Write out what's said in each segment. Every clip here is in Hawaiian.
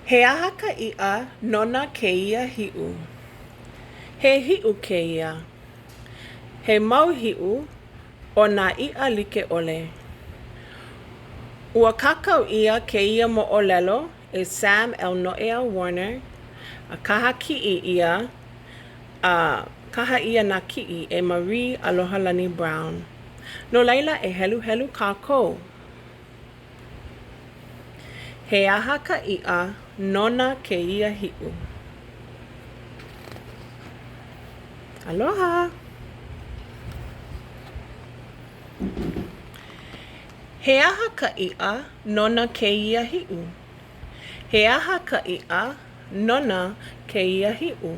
He aha ka iʻa nona kēia hiʻu? He hiʻu kēia. He mau hiʻu o nā iʻa like ʻole. Ua kākau ʻia kēia moʻolelo e Sam L. Noʻeau Warner a kaha kiʻi ʻia a kaha ʻia nā kiʻi e Marie Alohalani Brown. No laila e heluhelu kākou. He aha ka iʻa nona kēia hiʻu? Aloha! He aha ka iʻa nona kēia hiʻu? He aha ka iʻa nona kēia hiʻu?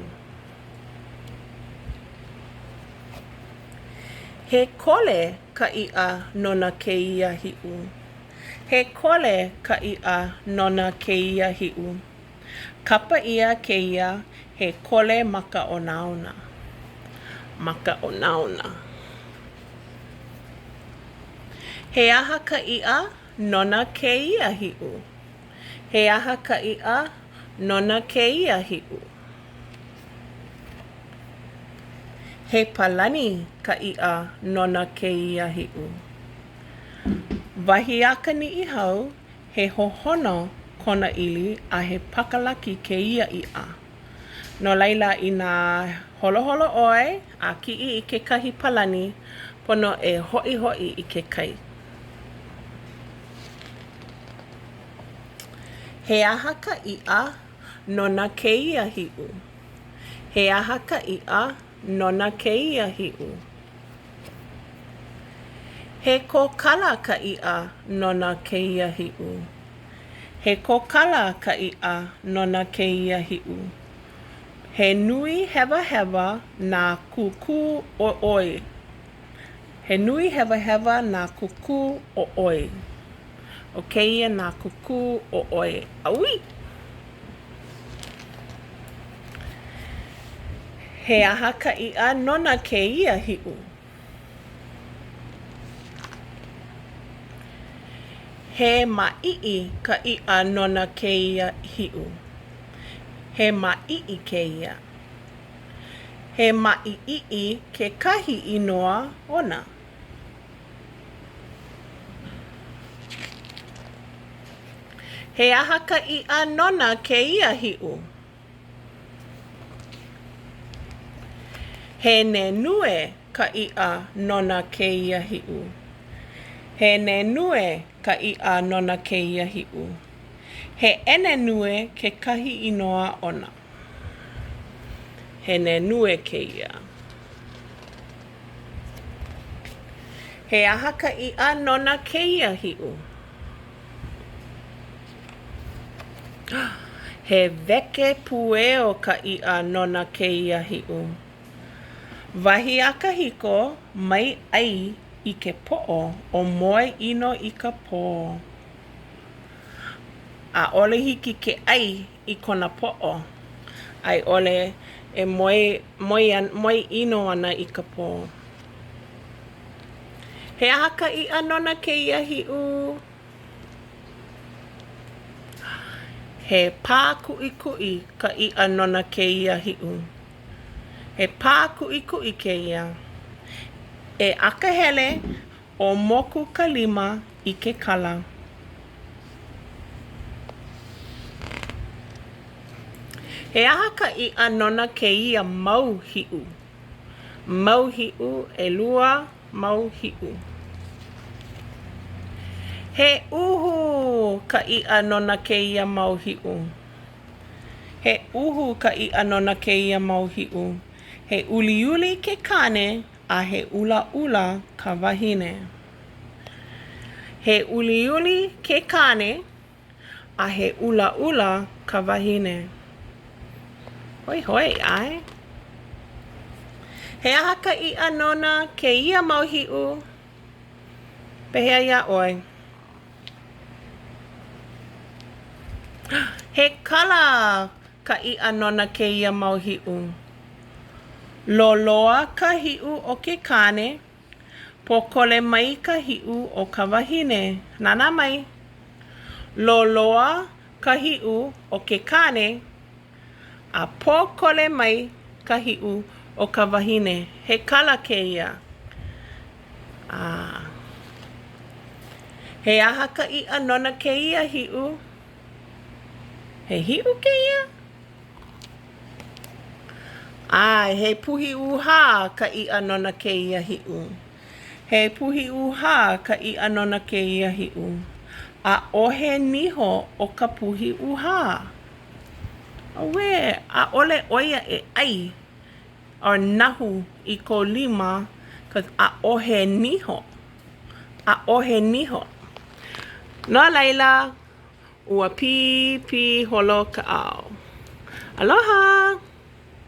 He kole ka iʻa nona kēia hiʻu. He kole ka iʻa nona kēia hiʻu. Kapa ʻia kēia he kole maka onaona. Maka onaona. He aha ka iʻa nona kēia hiʻu? He aha ka iʻa nona kēia hiʻu? He palani ka iʻa nona kēia hiʻu. Wahi a ka Niʻihau, he hohono kona ʻili a he pakalaki kēia iʻa. No laila, inā holoholo ʻoe a kiʻi i kekahi palani, pono e hoʻihoʻi i ke kai. He aha ka iʻa nona kēia hiʻu? He aha ka iʻa nona kēia hiʻu? He kōkala ka iʻa nona kēia hiʻu. He kōkala ka iʻa nona kēia hiʻu. He nui hewahewa nā kukū ʻoʻoi. He nui hewahewa nā kukū ʻoʻoi. ʻO kēia nā kukū ʻoʻoi. ʻAui! He aha ka iʻa nona kēia hiʻu? He māʻiʻi ka iʻa nona kēia hiʻu. He māʻiʻi kēia. He māʻiʻiʻi kekahi inoa ona. He aha ka iʻa nona kēia hiʻu? He nenue ka iʻa nona kēia hiʻu. He nenue ka iʻa nona kēia hiʻu. He ʻenenue kekahi inoa ona. He nenue kēia. He aha ka iʻa nona kēia hiʻu? He weke pueo ka iʻa nona kēia hiʻu. Wahi a kahiko, mai ʻai i ke poʻo o moe ʻino i ka pō. ʻAʻole hiki ke ʻai i kona poʻo a i ʻole e moe, moe, moe ʻino ana i ka pō. He aha ka iʻa nona kēia hiʻu? He pākuʻikuʻi ka iʻa nona kēia hiʻu. He pākuʻikuʻi kēia. E akahele o moku ka lima i ke kala. He aha ka iʻa nona kēia mau hiʻu? Mau hiʻu, ʻelua mau hiʻu. He uhu ka iʻa nona kēia mau hiʻu. He uhu ka iʻa nona kēia mau hiʻu. He uliuli ke kāne a he ʻulaʻula ka wahine. He uliuli ke kāne a he ʻulaʻula ka wahine. Hoihoi, ʻae? He aha ka iʻa nona kēia mau hiʻu? Pehea iā ʻoe? He kala ka iʻa nona kēia mau hiʻu. Loloa ka hiʻu o ke kāne, pōkole mai ka hiʻu o ka wahine. Nānā mai. Loloa. ka hiʻu o ke kāne, a pōkole mai ka hiʻu o ka wahine. He kala kēia. A he aha ka iʻa nona kēia hiʻu? He hiʻu kēia? ʻAe, he puhi ʻūhā ka iʻa nona kēia hiʻu. He puhi ʻūhā ka iʻa nona kēia hiʻu. ʻAʻohe niho o ka puhi ʻūhā. Auē, ʻaʻole ʻo ia e ʻai or nahu i kou lima cause ʻaʻohe niho. ʻAʻohe niho. No laila, ua pīpī holo ka ao. Aloha!